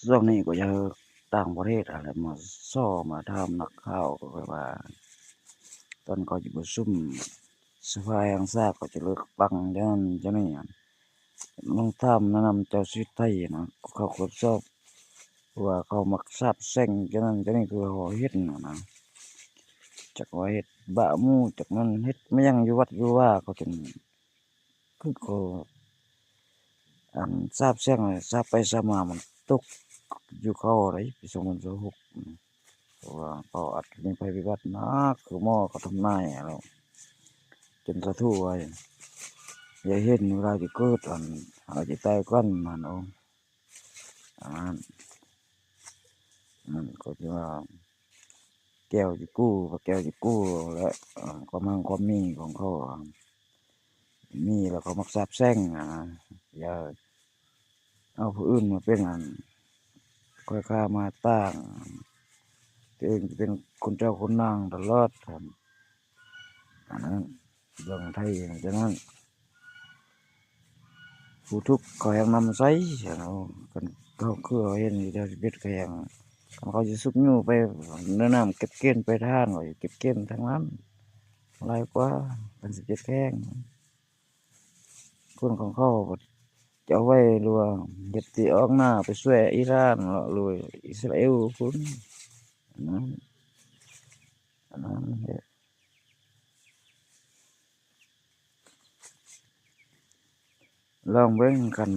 ຊ່ວງນີ້ກໍຢາກໃຫ້ຕ່າງປະເທດຫັ້ນແຫຼະມາຊໍມາຖາມນັກຂ່າວ ກໍຄືວ່າຕອນເຂົາຈະປະຊຸມສະພາແຫ່ງຊາດ ເຂົາຈະເລືອກຕັ້ງຈັ່ງນັ້ນຈັ່ງນີ້ຫັ້ນ ລອງຖາມແນະນຳເຈົ້າສິດໄທນະ ເຂົາກວດສອບວ່າເຂົາມັກສາບແຊ່ງຈັ່ງນັ້ນຈັ່ງນີ້ ຄືເຮົາເຫັນຫັ້ນນະ ຈັກວ່າເຮັດບາບໝູ່ ຈັກນັ້ນເຮັດມາຫຍັງຢູ່ວັດຢູ່ວາ ເຂົາຈົນ ຄືກໍ ອັນ ສາບແຊ່ງ ສາບໄປສາບມາ ມັນຕົກຢູ່ເຂົາໃດ ປີສອງພັນຊາວຫົກ ເພາະວ່າເຂົາອາດມີໄພພິບັດໜັກ ຄືໝໍເຂົາທຳນາຍແລ້ວ ຈົນສາທຸວ່າ ຢ່າເຫັນເວລາຈະເກີດ ອັນ ເຮົາຈະຕາຍກ່ອນຫັ້ນ ໂອ ອັນນັ້ນ ມັນກໍຊິວ່າ ແກ້ວຈະກູ້ ພະແກ້ວຈະກູ້ ແລະ ເອີ ຄວາມຮັ່ງຄວາມມີຂອງເຂົາ ມີແລ້ວເຂົາມັກສາບແຊ່ງ ອາ ຢ່າເອົາຜູ້ອື່ນມາເປັນ ອັນ ຂ້ອຍຂ້າມາຕາງ ຕົວເອງຈະເປັນຄົນເຈົ້າຄົນນາງຕະຫຼອດ ອັນນັ້ນ ເລື່ອງໄທ ອັນນັ້ນ ຜູ້ທຸກເຂົາແຮ່ງນຳໃຊ້ ຄັນເຂົາຄືເຮົາເຫັນຢູ່ແຖວສິບເອັດ ເຂົາແຮ່ງ ຄັນເຂົາຊິຊຸກຍູ້ໄປ ແນະນຳເກັບເກນໄປທານ ເຂົາຊິເກັບເກນທາງນັ້ນຫຼາຍກວ່າ ຄັນສິບເຈັດແຂວງ ຄົນຂອງເຂົາຈະເອົາໄວ້ ຫຼືວ່າເຮັດທີ່ອອກໜ້າໄປຊ່ວຍອີຣານເນາະ ຫຼືອິດສະຣາເອວພຸ້ນ ອັນນັ້ນ ອັນນັ້ນເຮັດ ລອງເບິ່ງ ຄັນ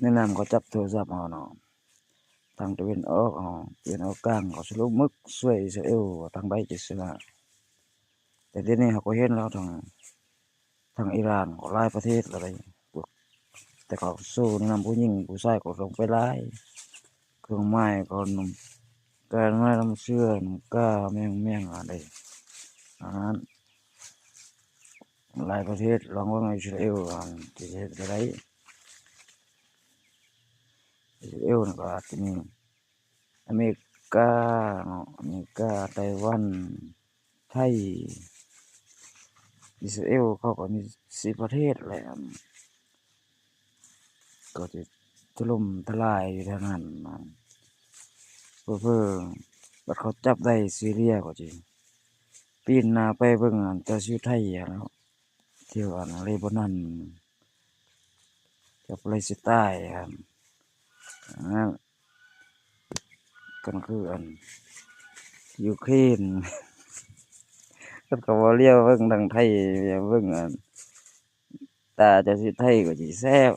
ແນະນຳເຂົາຈັບໂທລະສັບເຮົາເນາະ ທາງຕາເວັນອອກເຮົາ ຕາເວັນອອກກາງ ເຂົາຊິລົງເມືອຊ່ວຍອິດສະຣາເອວ ທາງໃດຈະຊະນະ ແຕ່ດຽວນີ້ເຮົາກໍເຫັນແລ້ວ ທາງ ທາງອີຣານກໍຫຼາຍປະເທດແລ້ວເດ້ ແຕ່ເຂົາສູ້ນຳຜູ້ຍິງ ຜູ້ຊາຍກໍລົງໄປຫຼາຍ ເຄື່ອງໝາຍກໍນຳ ການມານຳເຊື້ອນຳກາແມງແມງອັນໃດ ອັນນັ້ນ ຫຼາຍປະເທດ ລອງເບິ່ງອິດສະຣາເອວ ອັນ ຊິເຮັດຈັ່ງໃດ ອິດສະຣາເອວນີ້ກໍອາດຈະມີ ອາເມລິກາເນາະ ອາເມລິກາ ໄຕ້ຫວັນ ໄທ ອິດສະຣາເອວ ເຂົາກໍມີສີ່ປະເທດແຫຼະ ກໍຈະຖະຫຼົ່ມທະລາຍຢູ່ທາງນັ້ນ ເຜີໆ ບັດເຂົາຈັບໄດ້ຊີເຣຍ ກໍຈະປີນໜ້າໄປເບິ່ງອັນເຈົ້າຊິຢູ່ໄທຫັ້ນແຫຼ້ວ ແຖວອັນເລບານອນ ແຖວປາເລສໄຕນຫັ້ນ ອັນນັ້ນ ກັນຄືອັນຢູເຄຣນ ເຂົາກໍບໍ່ລຽວເບິ່ງທາງໄທ ລຽວເບິ່ງອັນຕາເຈົ້າສິໄທກໍຊິແຊບ